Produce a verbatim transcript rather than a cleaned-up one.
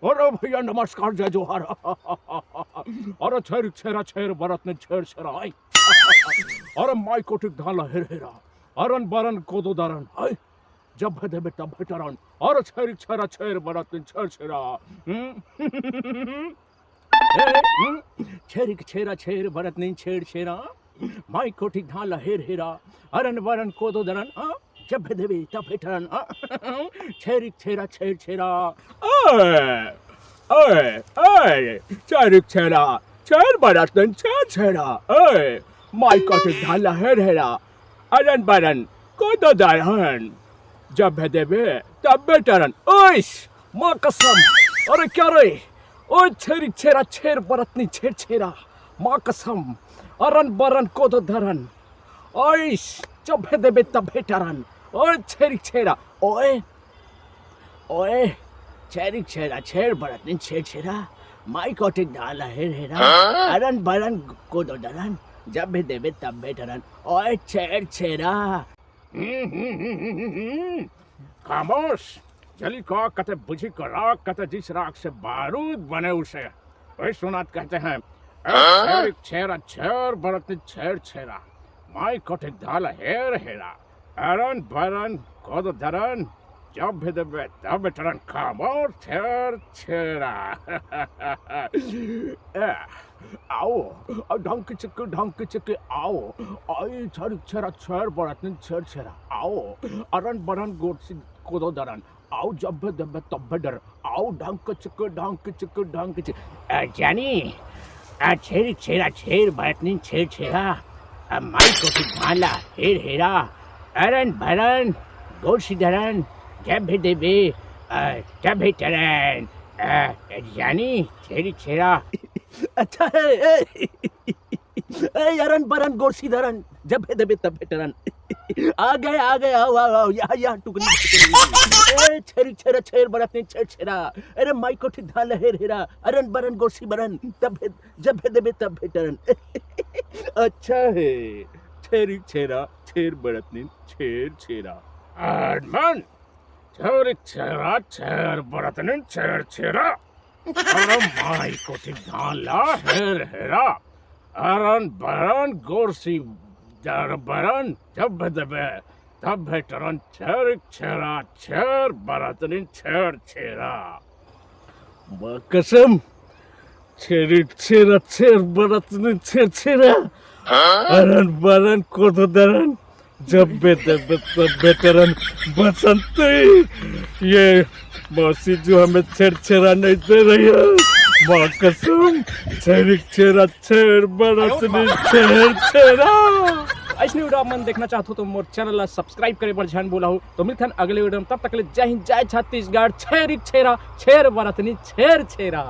अरे भैया, नमस्कार, जय जोहार। अरे छेरिक छेरा, छेर बरतनिन छेर छेरा, आय। अरे माई कोठिक धान ला हेर हेरा, अरन बरन कोदो दरन, आय। जब भेदेबे तब भेटरन, अरे छेरिक छेरा, छेर बरतनिन छेर छेरा। हम्म? ए, हम्म? छेरिक छेरा, छेर बरतनिन छेर छेरा। माई कोठिक धान ला हेर हेरा, अरन बरन कोदो दरन, आ? जब भेदेबे तब भेटरन, आ? छेरिक छेरा, छेर छेरा। ओए, ओए, ओए, छेरिक छेरा, छेर बरतनिन छेर छेरा। ओए, माई कोठिक धान ला हेर हेरा, अरन बरन कोदो दरन। जब भेदेबे तब भेटरन। ओइस, माँ कसम। अरे क्या रे? ओए छेरिक छेरा, छेर बरतनिन छेर छेरा। माँ कसम। अरन बरन कोदो दरन। ओइस, जब भेदेबे तब भेटरन। ओए छेरिक छेरा। ओए, ओए, छेरिक छेरा, छेर बरतनिन छेर छेरा। माई कोठिक धान ला हेर हेरा। हाँ? अरन बरन कोदो दरन। जब भेदेबे तब भेटरन। ओए छेर छेरा। हम्म, हम्म, हम्म, हम्म, हम्म, हम्म। खामोश। जली का कते बुझी को राख, कते जिस राख से बारूद बने उसे, वही सुनात कहते हैं। ए, हाँ? छेरिक छेरा, छेर बरतनिन छेर छेरा। माई कोठिक धान ला हेर हेरा। अरन बरन कोदो दरन। जब भेदेबे तब भेटरन। खामोश, छेर छेरा। ए, आओ, ढंग चिक, ढंग चिक, आओ। आई छेरिक छेरा, छेर बरतनिन छेर छेरा। आओ, अरन बरन गोरसी कोदो दरन। आओ, जब भेदेबे तब भेटरन। आओ, ढंग चिक, ढंग चिक, ढंग चिक। ए, जानी, आ छेरिक छेरा, छेर बरतनिन छेर छेरा। आ माई कोठिक धान ला हेर हेरा। अरन बरन गोरसी दरन। जब भेदेबे, आ, तब भेटरन। आ, जानी, छेरिक छेरा। अच्छा है, ए। ए, अरन बरन गोरसी दरन, जब भेदेबे तब भेटरन। आ गए, आ गए, आओ, आओ, आओ, यहाँ, यहाँ टुकड़ी, टुकड़ी। ए, छेरिक छेरा, छेर बरतनिन छेर छेरा। अरे माई कोठिक धान ला हेर हेरा, अरन बरन गोरसी दरन, तब भे-, जब भेदेबे तब भेटरन। अच्छा है, छेरिक छेरा, छेर बरतनिन छेर छेरा। अरमान, छेरिक छेरा, छेर बरतनिन छेर छेरा। अरे माई कोठिक धान ला हेर हेरा। अरन बरन गोरसी दरन। जब भेदेबे तब भेटरन। छेरिक छेरा, छेर बरतनिन छेर छेरा। माँ कसम, छेरिक छेरा, छेर बरतनिन छेर छेरा। हाँ? अरन बरन कोदो दरन। जब भेदेबे तब भेटरन। बसंती, ये मौसी जो हमें छेर छेरा नहीं दे रही है, माँ कसम, छेरिक छेरा, छेर बरतनिन छेर छेरा। अइसने video आप मन देखना चाहत हो तो मोर channel ला subscribe करे बर झन भूला हो। तो मिलथन अगले video में, तब तक के लिए जय हिंद, जय छत्तीसगढ़। छेरिक छेरा, छेर बरतनिन छेर छेरा।